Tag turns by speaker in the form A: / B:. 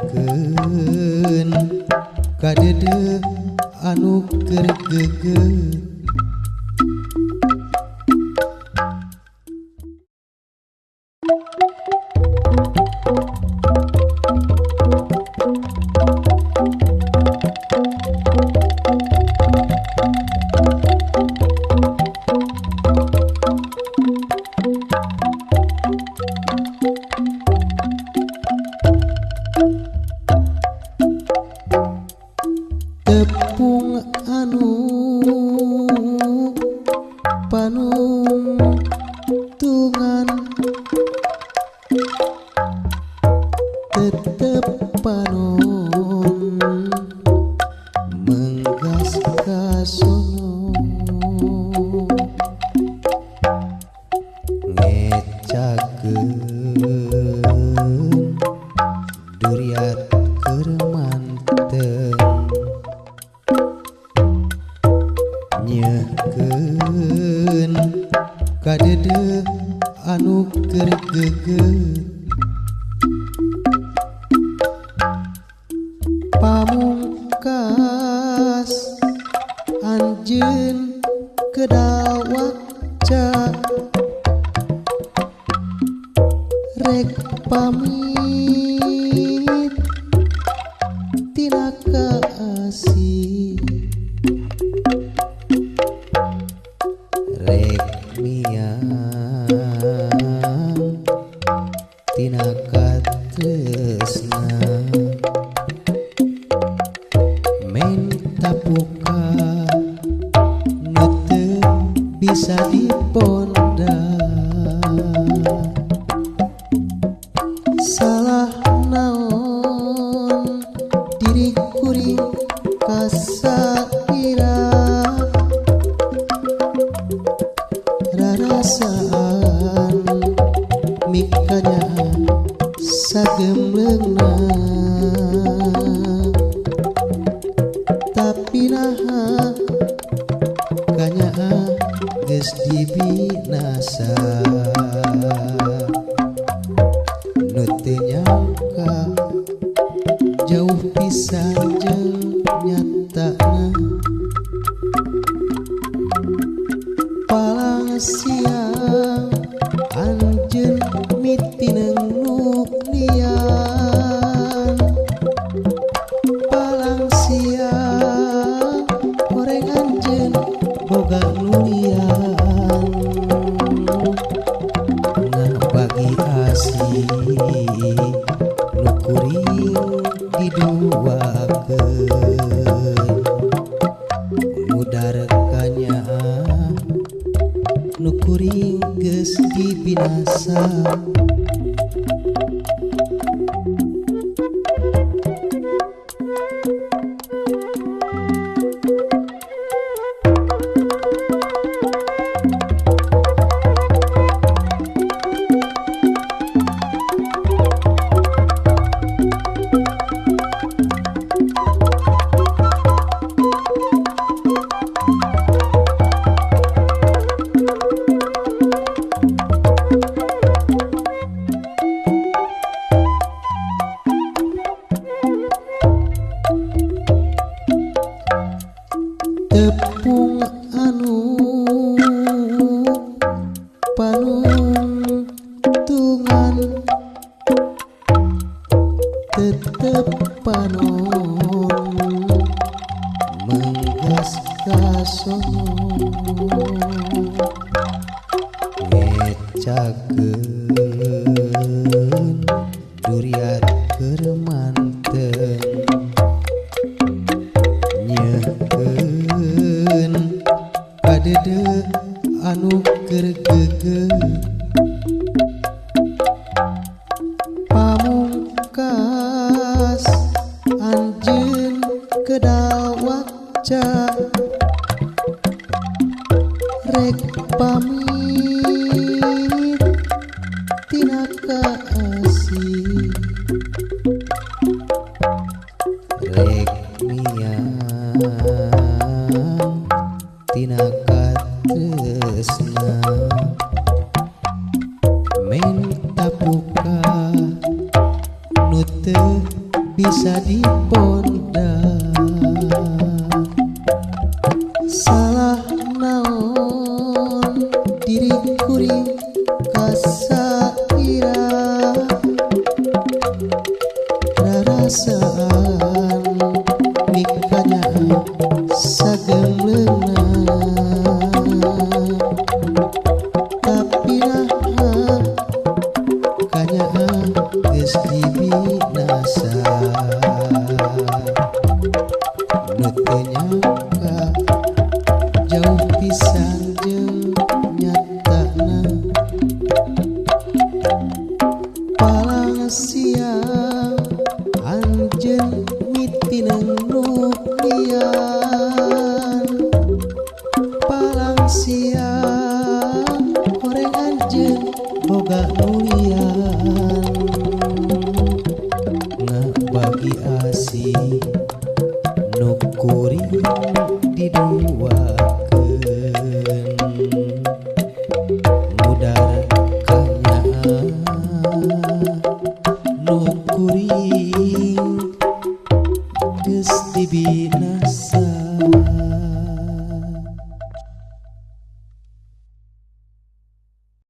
A: Nyekeun kadede anu keur geugeuh. Tepung anu panungtungan tetep panon menggas ka sono ngecakeun duriat keur manteng nyekeun kadede anu keur geugeuh. Pamungkas anjeun kedawakca rek pamit tina kaasih rek miang tina katresna menta buka nu teu bisa diponda salah naon diri kuring kasaira rarasaan mikanya sagemleungna tapi naha kanyaah geus dibinasa nu teu nyangka jauh pisan jeung nyatana palang siang anjeun mitineng nu lian palang siang goreng anjeun boga nu lian ngabagi asih nu kuring diduakeun mudar kanyaah nu kuring geus dibinasa. Tepung anu panungtungan tetep panon menggas ka sono ngecakeun duriat keur manteng nyekeun kadede anu keur geugeuh. Pamungkas anjeun kedawakca rek pamit tina kaasih rek miang tina katresna. diri kuring kasaira rarasaan mikanya sagemleuna tapi naha kanyaah geus dibinasa nu teu nyangka jauh pisan jeung nyatana palang siang anjeun mitineun nu lian palang siang horeng anjeun boga nu lian ngabagi asih nu kuring diduakeun mudar kanyaah nu kuring geus dibinasa.